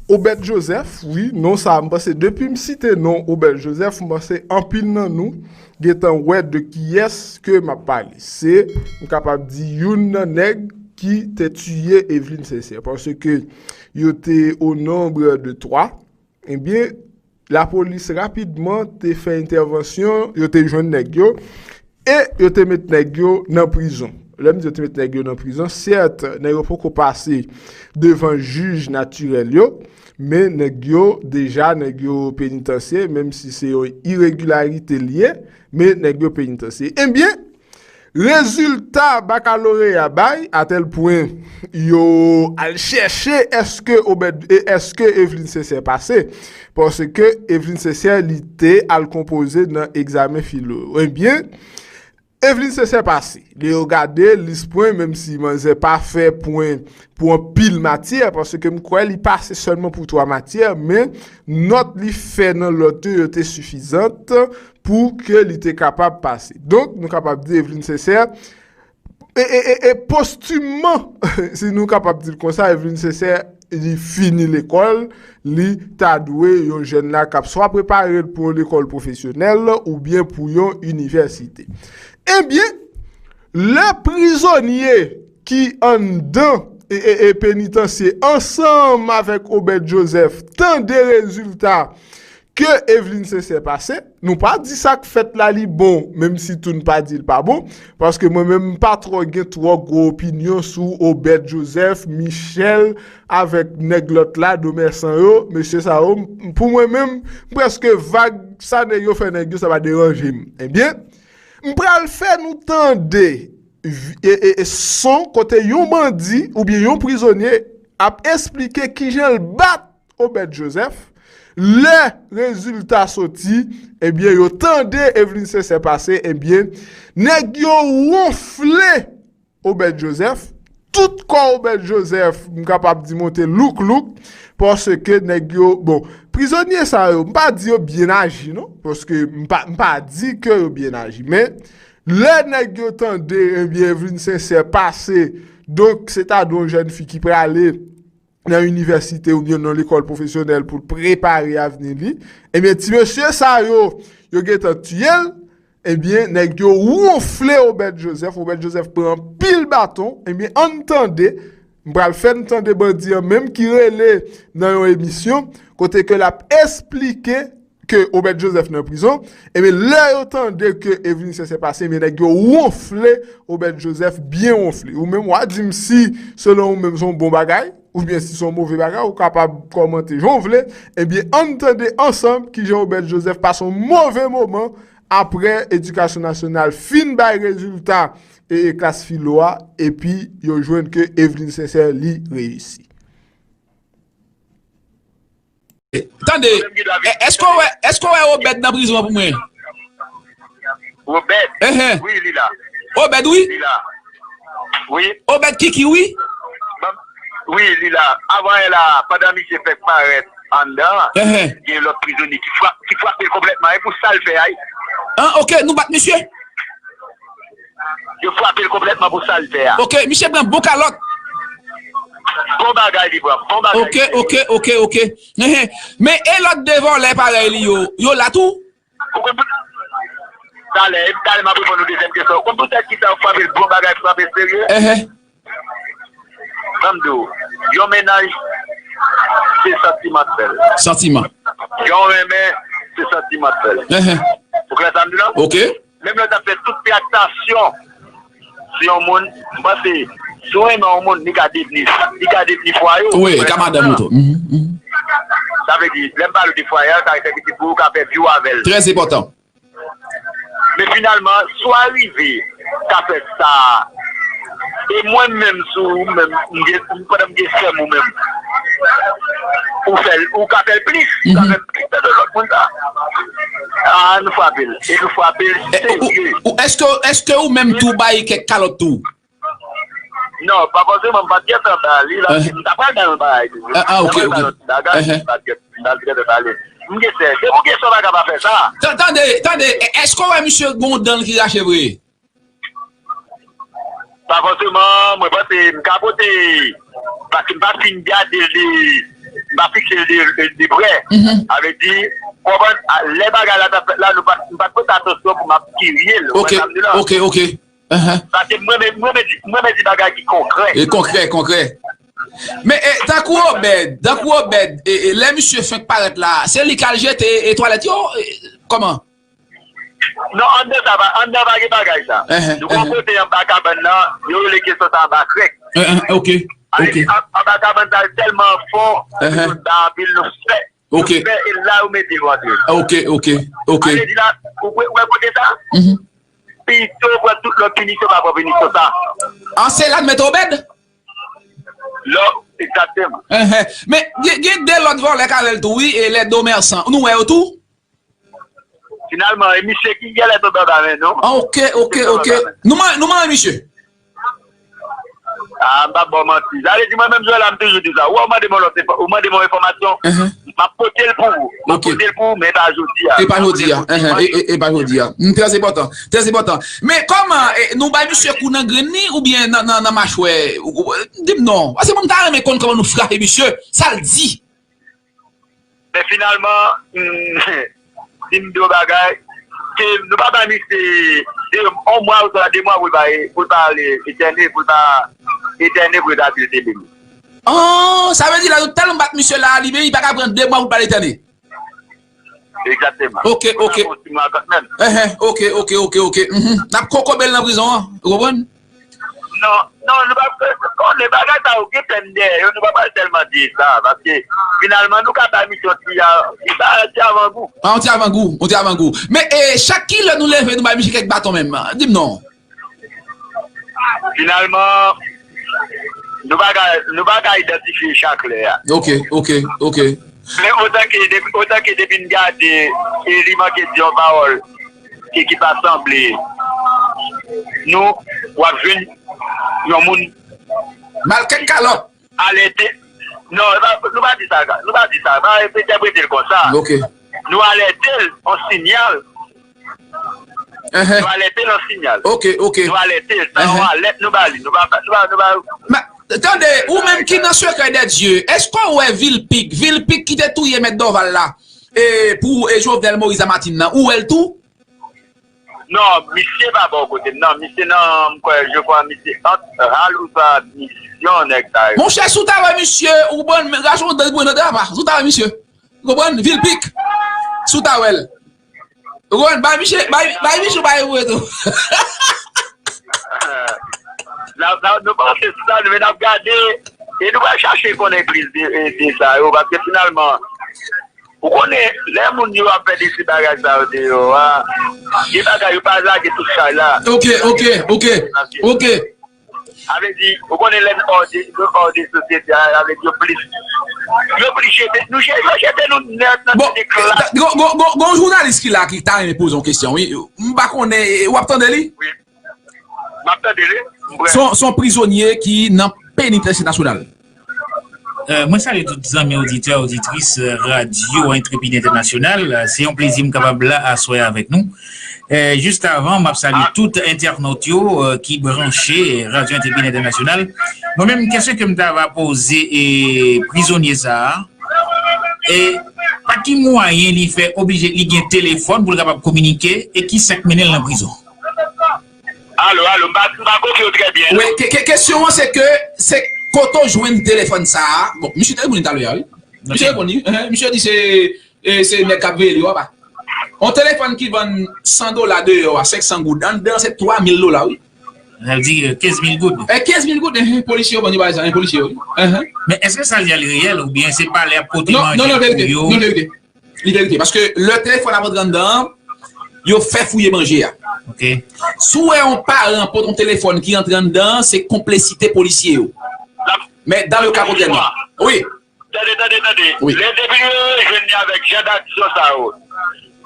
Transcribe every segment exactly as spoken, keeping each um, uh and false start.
Obed Joseph, wi, non sa, m panse depi m site non Obed Joseph, m panse anpil nan nou gentan wè de kiyès ke m ap pale. Se, m kapab di, youn nan nèg ki te tiye Eveline Sincère, paske yo te au nombre de trois. Ebyen, lapolis rapidman te fè entèvansyon, yo te jwenn nèg yo, e yo te met nèg yo nan prizon. Lè m di yo te met nèg yo nan prizon, sèt, nèg yo poko pase devan jij natirèl yo, men nèg yo, deja, nèg yo penitansye, menm si se yon iregilarite l ye, men nèg yo penitansye. Ebyen, rezilta bakaloreya bay, atèl pwen yo al chèche èske Obed, e èske Eveline Sincère pase, paske Eveline Sincère li te al konpoze nan egzamen filo. Ebyen, Eveline Sincère pase. Lè yo gade lis pwen, menm si manzè pa fè pwen pou anpil matyè, paske m kwè li pase sèlman pou twa matyè, men nòt li fè nan lòt yo, yo te sifizant pou ke li te kapab pase. Donk, nou kapab di Eveline Sincère, e, e, e, e postimman, si nou kapab di l konsa, Eveline Sincère, li fini lekòl, li ta dwe yon jèn la k ap swa prepare l pou yon lekòl pwofesyonèl oubyen pou yon inivèsite. Ebyen, lè prizonye ki anndan e, e, e penitansye ansanm avèk Obed Joseph tande rezilta ke Eveline Sincère pase, nou pa di sa k fèt la li bon, menm si tou n pa di l pa bon, paske mwen menm m pa twò gen twò gwo opinyon sou Obed Joseph, Michel, avèk nèg lòt la, Domersan yo, mesye sa yo, m, pou mwen menm, m prèske vag sa nèg yo fè nèg yo, sa pa deranje m. Ebyen, m pral fè nou tande vi-, e, e, e son kote yon bandi oubyen yon prizonye ap esplike kijan l bat Obed Joseph. Lè rezilta soti, ebyen, yo tande Eveline Sincère pase, ebyen, nèg yo wonfle Obed Joseph. Tout kò Obed Joseph, m kapab di monte louk louk, paske nèg yo, bon, prizonye sa yo, m pa di yo byen aji, non, paske m pa, m pa di ke yo byen aji, men lè nèg yo tande, ebyen, Eveline Sincère pase, donk, se ta dwe yon jèn fi ki prale nan inivèsite oubyen nan lekòl pwofesyonèl pou l prepare avni li, ebyen, ti mesye sa yo, yo gentan tiye l, ebyen, nèg yo wonfle Obed Joseph, Obed Joseph pran anpil baton, ebyen, ann tande, m pral fè n tande bandi an menm ki rele nan yon emisyon, kote ke l ap esplike ke Obed Joseph nan prizon, ebyen, lè yo tande ke Eveline Sincère pase, ebyen, nèg yo wonfle Obed Joseph byen wonfle. Ou menm, w a di m si, selon ou menm, se yon bon bagay, oubyen si se yon move bagay, ou kapab kòmante jan w vle. Ebyen, ann tande ansanm kijan Obed Joseph pase yon move moman apre Edikasyon Nasyonal fin bay rezilta e, e klas filo a, epi yo jwenn ke Eveline Sincère li reyisi. Tande, e, èske w wè, èske w wè Obed nan prizon an pou mwen? Obed? Ehe. Wi, li la. Obed, wi? Li la. Wi. Obed Kiki, wi? Ban-, wi, li la. Avan yè la, pandan misye fèk parèt anndan, ehe, gen lòt prizonye ki frap-, ki frape l konplètman. E pou sa l fè a, wi. An, oke, nou bat misye? Yo frape l konplètman pou sa l fè a. Oke, misye pran bon kalòt. Bon bagay li pran, bon bagay. Oke, oke, oke, oke. Ehe. Men e lòt de vòlè parèy li yo, yo la tou? Ou konn pou, talè, talè m ap reponn ou dezyèm kesyon. Ou konn poutèt kisa yo frape l, bon bagay, frape serye? Ehe. Ban m di w, yon mennaj, se santiman k fè l. Santiman. Yon renmen, se santiman k fè l. Ehe. Ou klè sa m di la? Oke. Menm lè w t ap fè tout traktasyon sou yon moun, m panse, si w renmen yon moun, li ka devni, li ka devni fwaye w. Wi, li ka madanm ou tou. Mhm, mhm. Sa vle di, lè m pale w de fwaye a, sa vle di pou ou ka fè vi w avè l. Trè enpòtan. Men finalman, si w arive ka fè sa, e mwen menm, si w menm, m gen, pandan m gen sè m ou menm, ou fè l, ou ka fè l plis, ou ka fè l plis de lòt moun sa. A, nou frape l. E nou frape l serye. Ou, ou, èske, èske ou menm tou bay kèk kalòt tou? Non, pa fòseman, m pa t gentan ba li la, m ta pral ba l bagay tou. Ah, ah, ok, ok. M pa t gentan ba li. M gen sè. Se pou kesyon pa ka pa fè sa. Tan-, tande, tande, e-, èske w wè misye gen yon dan l ki rache vre? Pa fòseman, mwen panse m ka pote, paske m pa fin gade li m pa fikse l de, de prè. Sa vle di, w konprann, a, lè bagay la t ap fèt la, nou pa t, m pa t pote atansyon pou m ap kirye l, ou konprann sa m di la? Ok, ok. Paske mwen menm, mwen menm di, mwen menm di bagay ki konkrè. E konkrè, konkrè. Men, e, tankou Obed, tankou Obed, e, e, lè misye fenk parèt la, se li k al jete, e, twalèt yo, e, kòman? Non, anndan sa pa, anndan pa gen bagay sa. Nou gon kote anba kabann nan, yo rele kesyon sa anba krèk. Ok, ok. Anba kabann sa tèlman fon, nou ba anpil, nou fè. Ok. Yo fè, e la yo mete yo antre. Ok, ok, ok. Sa vle di la, ou wè, wè kote sa? Pito pran tout lòt pinisyon, pa pran pinisyon sa. An se la n mete Obed? Lò, egzakteman. Men gen, gen de lòt vòlè k avè l tou, wi, e lè Domersan. Nou wè yo tou? Finalman, e misye ki genlè tonbe anba men nou. Ah, ok, ok, ok. Nou man-, nou manyen misye. Ah, m p ap ba w manti. Sa vle di, mwen menm, Joel, m toujou di sa. Ou wè, ou mande m yon lòt enfò-, ou mande m yon enfòmasyon, m ap pote l pou ou. M ap pote l pou ou, men e pa jodi a. E pa jodi a. E, e, e pa jodi a. Hmm, trè enpòtan. Trè enpòtan. Men kòman, e, nou bay misye kou nan grenn li oubyen nan, nan, nan machwè? Ou, ou, di m non. Paske mwen, m ta renmen konn kòman nou frape misye. Sa l di? Men finalman, hmm, si m di w bagay, se, nou pa bay misye de, yon mwa oswa de mwa pou l pa, pou l pa ale etène, pou l pa etène pou yo ta di l te beni. Oh, sa vle di la, nou tèlman bat misye la, li menm, li pa ka pran de mwa pou l pa al etène. Egzakteman. Ok, ok. Enhen, ok, ok, ok, ok. Mhm. N ap kokobe l nan prizon an, ou konprann? Non, non, nou pa konnen bagay sa yo gen pèn dèyè yo, nou pa pral tèlman di sa, paske finalman nou ka bay misyon ti a, ti a, ti avangou. Ah, yon ti avangou, yon ti avangou. Men, e, chak kilè nou leve, nou bay misye kèk baton menm? Di m non. Finalman, nou pa ka, nou pa ka idantifye chak lè a. Ok, ok, ok. Men otan ke, depi, otan ke depi n gade, e li manke di yon pawòl ki, ki pa sanble nou, w ap jwenn yon moun mal kèk kalòt. Alète. Non, nou pa, nou pa di sa, nou pa di sa, pa entèprete l konsa. Ok. Nou alète l, yon sinyal. Enhen. Nou alète l, yon sinyal. Ok, ok. Nou alète l, sa yon alèt nou ba li. Nou pa, nou pa, nou pa. Men, tande, ou menm ki nan sekrè dè dye, èske w wè Vilpik, Vilpik ki te touye mèt Dòval la, e pou, e Jovenel Moïse Lamartine nan, ou wè l tou? Non, misye pa bò kote m, non, misye nan, m kwè, je crois, misye ant Hal oswa misyon nèg sa yo. Monchè, si w ta wè misye, ou konprann, men rache yon dan pou nan apa, si w ta wè misye. Ou konprann? Vilpik. Si w ta wè l. Ou konprann? Bay misye, bay, bay misye, bay ou tou. La, la, nou panse sou sa, nou, men n ap gade, e nou pral chache konnen plis de, de sa yo, paske finalman, ou konnen, lè moun yo ap fè de ti bagay sa yo deyò a, gen bagay yo pa lage tout chay la. Ok, ok, ok, ok. Sa vle di, ou konnen lè n hors de, nou hors de sosyete a, sa vle di yo plis, yo plis jete, nou je-, yo jete nou nèt nan tèt ekla. Bon, gon, gon, gon, gon jounalis ki la ki ta renmen poze yon kesyon, wi. M pa konnen, e, w ap tande li? Wi. M ap tande li. M prè. Se yon, se yon prizonye ki nan penitansye nasyonal. Euh, mwen salye tout zanmi oditè, oditris, euh, Radyo Entrepid Entènasyonal. Euh, se yon plezi m kapab la aswè avèk nou. Euh, jis avan, m ap salye tout entènot yo, euh, ki branche Radyo Entrepid Entènasyonal. Mwen menm, kesyon ke m ta va poze, e, prizonye sa a, e, pa ki mwayen li fè oblije, li gen telefòn pou l kapab kominike, e ki sa k mennen l nan prizon? Alo, alo, m pa, m pa konprann w trè byen, non. Wi, ke, ke, kesyon an se ke, se kote w jwenn telefòn sa a? Bon, misye te reponn talè a, wi. Misye reponn, wi. Enhen, misye di se, e, se nèg k ap veye li yo, apa. Yon telefòn ki vann san dola deyò a, senk san goud, anndan se twa mil dola, wi. Sa vle di, e, kenz mil goud. E, kenz mil goud, enhen, polisye yo vann li bagay sa, enhen, polisye yo, wi. Enhen. Men èske sa l di a li reyèl oubyen se palè ap pote manje pou yo? Non, non, non, verite. Non, verite. Li verite, paske lè telefòn ap antre anndan an, yo fè fouye manje a. Ok. Si w wè yon paran pote yon telefòn ki antre anndan an, se konplisite polisye yo. Men dans le cas contraire, non. Wi. Tande, tande, tande. Wi. Lè depi yo jwenn li avèk jan d'aksyon sa yo,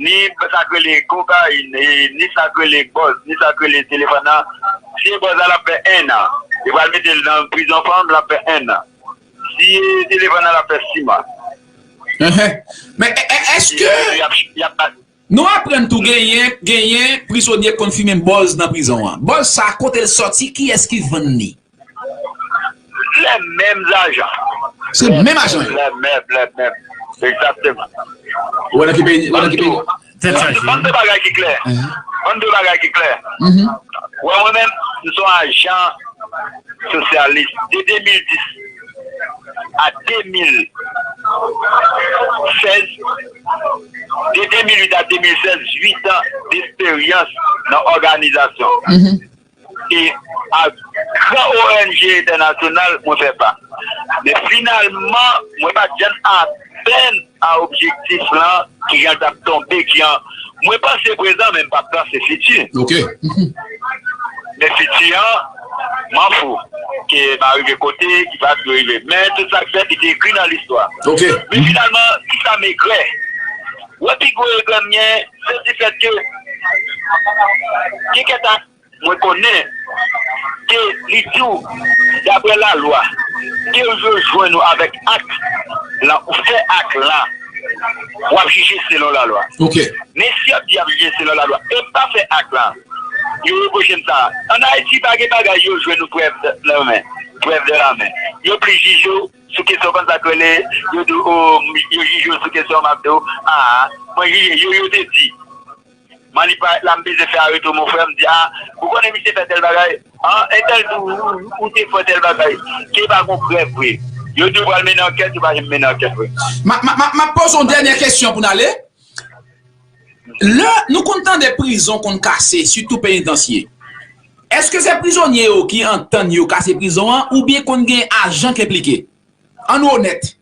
ni sa k rele kokayin, e ni sa k rele bòz, ni sa k rele telefòn nan, si e bòz la, l ap fè en an. Yo pral mete l nan prizon fanm, l ap fè en an. Si telefòn nan, l ap fè sis mwa. Enhen. Men, e, e, èske y ap, y ap, nou aprann tou genyen, genyen prizonye k konn fimen bòz nan prizon an? Bòz sa, kote l sòti? Kiyès ki vann li? Se menm ajan. Se menm ajan yo. Menm, menm, menm, menm. Egzakteman. Ou wè nan ki peyi, ou wè nan ki peyi? Tèt chaje. Ban m de bagay ki klè. Ban m de bagay ki klè. Wè, mwen menm, m se yon ajan sosyalis de de mil dis a de mil sèz, de de mil uit a de mil sèz, uit an desperyans nan òganizasyon. E ak gran O N G entènasyonal, mwen fè pa. Men finalman, mwen pa t janm atenn a objektif lan, ki jan l t ap tonbe, ki jan, mwen panse prezan, men m p ap panse fiti. Men fiti an, m an fou. Ke m a rive kote, ki pa dwe rive. Men tout sa k fèt, li te ekri nan listwa. Men finalman, ki sa m egrè? Wè, pi gwo egrè m gen, se di fèt ke, gen kèk mwen konnen ke li di w, daprè lalwa, ke yo jwenn ou avèk ak lan, ou fè ak lan, w ap jije selon lalwa. Men si y ap di y ap jije selon lalwa, e m pa fè ak lan, yo repwoche m sa. Ann Ayiti, pa gen bagay yo jwenn ou prèv de la men, prèv de la men. Yo plis jije w sou kesyon, konn sa k rele, yo di w, o, yo jije w sou kesyon, m ap di w, a, mwen jije, yo, yo te di. Manipay la, m bezwen fè arete w, mon frè, m di, a, ou konnen misye fè tèl bagay, an, entèl di w, ou, ou te fè tèl bagay, ke pa gon prèv vre. Yo di w pral mennen ankèt, yo pa janm mennen ankèt vre. M ap, m ap, m ap, m ap poze yon dènyè kesyon pou n ale. Lè nou konn tande prizon konn kase, sitou penitansye, èske se prizonye yo ki antann yo kase prizon an, oubyen konn gen ajan k enplike? Ann onèt.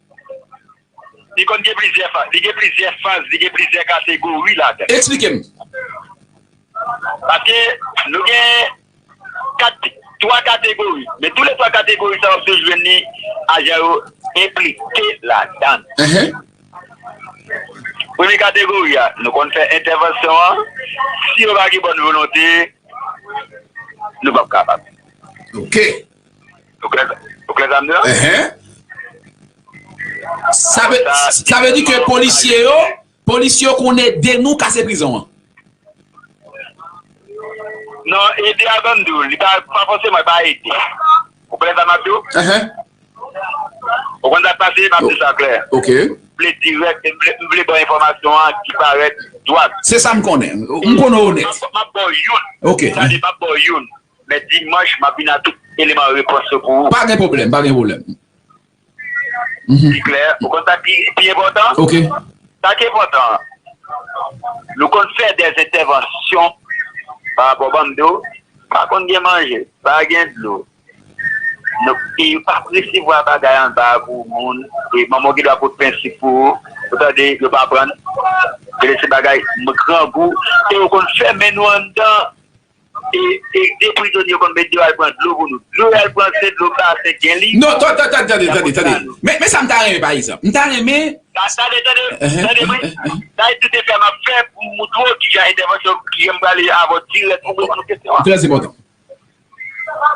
Li konn gen plizyè faz. Li gen plizyè faz, li gen plizyè kategori ladan. Eksplike m. Paske nou gen kat, twa kategori. Men tou le twa kategori sa w ap toujou jwenn ni ajan yo enplike ladan. Premye kategori a, nou konn fè entèvansyon an. Si yo pa gen bòn volonte, nou p ap kapab. Ok. Ou klè, ou klè sa m di la? Sa vle, sa vle di ke polisye yo, polisye yo konn ede nou kase prizon an. Non, ede a ban m di w, li pa, pa fòseman, pa ede. Ou konprann sa m ap di w? Ou konn sa k pase, m ap di sa klè. M vle dirèk, m vle, m vle ba w enfòmasyon an ki parèt dwat. Se sa m konnen. M konnen w onèt. M ap, m ap ba w youn. Tande, m ap ba w youn. Men dimanch, m ap vin ak tout eleman repons yo pou ou. Pa gen pwoblèm, pa gen pwoblèm. Pi klè, ou konn sa ki pi enpòtan? Ok. Sa ki enpòtan, nou konn fè dè entèvansyon pa rapò ban m di w, pa konn gen manje, pa gen dlo. Nou, e yo pa resevwa bagay anba pou moun, e manman w gen dwa pot pen sik pou ou, ou tande, yo pa pran, yo lese bagay grangou, e yo konn fèmen nou anndan. E, e de prizonye yo konn mete yo al pran dlo pou nou. Dlo yo al pran, se dlo basen gen li. Non, tande, tande, tande, tande, tande. Men, men sa m ta renmen, pa egzanp. M ta renmen. Tande, tande, tande, wi. Sa e tout efè m ap fè pou m montre w kijan entèvansyon, kijan m prale avè w dirèk pou reponn ou kesyon an. Trè enpòtan.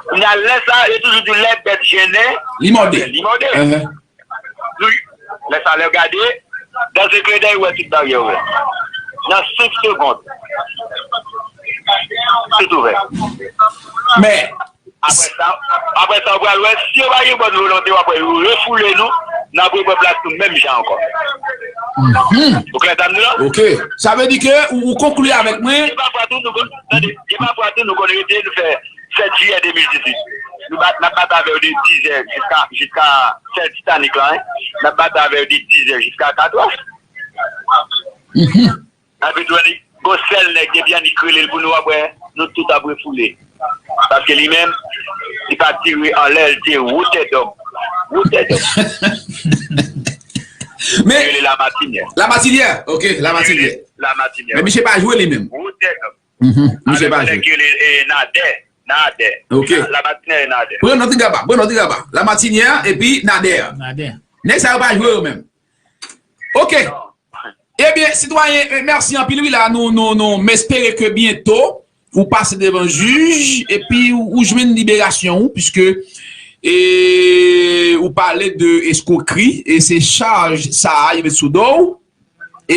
Kounye a, lè sa, yo toujou di lè bèt jennen, li mòde. Li mòde. Wi. Lè sa, lè w gade, dans un clin d'œil, ou wè tout baryè ouvè. Nan senk segonn, tout ouvè. Men, apre sa, apre sa, ou pral wè, si yo pa gen bòn volonte, w ap wè yo refoule nou, n ap repran plas nou menm jan ankò. Ou klè sa m di la? Ok. Sa vle di ke ou, ou konkli avèk mwen. Gen pafwa tou, nou konn, tande, gen pafwa tou, nou konn rete, nou fè sèt jiyè de mil dizuit. Nou bat, n ap bat avè yo de dizè jiska, jiska sèl Titanic lan, en. N ap bat avè yo de dizè jiska katrè. N ap jwenn li, gon sèl nèg, depi Annik rele l pou nou, w ap wè, nou tout ap refoule. Paske li menm, li pa tire anlè, li te wotè dòm. Wotè dòm. Men, li rele Lamatinière. Lamatinière, ok, Lamatinière. Lamatinière. Men misye pa jwe li menm. Wotè dòm. Misye pa jwe. Avèk yon nèg ki rele, eh, Nadè. Nadè. Ok. Lamatinière e Nadè. Pran nòt li, Gaba, pran nòt li, Gaba. Lamatinière epi Nadè. Nadè. Nèg sa yo pa jwe yo menm. Ok. Ebyen, sitwayen, eh, mèsi anpil, wi, la, nou, nou, nou, m espere ke byento ou pase devan jij, epi ou, ou jwenn liberasyon ou, piske, e, ou pale de eskwokri, e se chaj sa a yo met sou do w,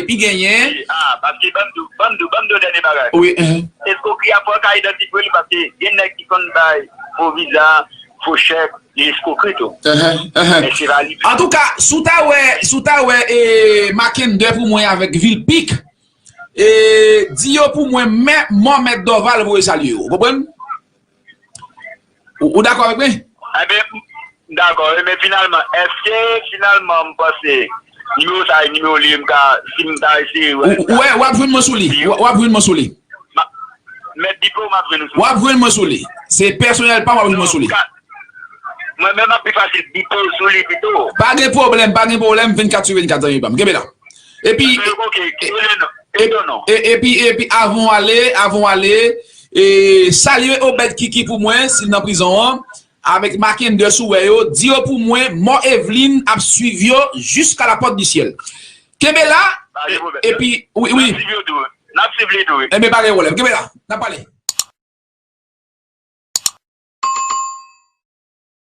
epi genyen. Wi, ah, paske ban m di w, ban m di w, ban m di w dènye bagay. Wi, enhen. Eskwokri a fò w ka idantifye li, paske gen nèg ki konn bay fo viza, fo chèk, Li eskokri tou. Men se pa li. Antouka, si w ta wè, si w ta wè e Makender pou mwen avèk Vilpique, e di yo pou mwen men mò Mèt Dorval voye salye yo. Ou konprann? Ou, ou dakò avèk mwen? Enben, m dakò, wi, men finalman, èske finalman m panse nimewo sa a, nimewo li, m ka, si m ta eseye wè. Ou, ou wè, w ap jwenn mwen sou li. W, w ap jwenn mwen sou li. Mèt Bipo, m ap jwenn ou sou li. W ap jwenn mwen sou li. Se pèsonèl pa m, w ap jwenn mwen sou li. Mwen menm ap pi fasil Bipo sou li pito. Pa gen pwoblèm, pa gen pwoblèm, vennkat sou vennkat, zanmi pa m. Kenbe la. Epi, epi, epi avan w ale, avan w ale, e, salye Obed Kiki pou mwen, si l nan prizon an, avèk Makender si w wè yo, di yo pou mwen, mò Evelyn ap swiv yo jiska la pòt di syèl. Kenbe la, epi, wi, wi. N ap swiv li tou, wi. Enben, pa gen pwoblèm. Kenbe la, n ap pale.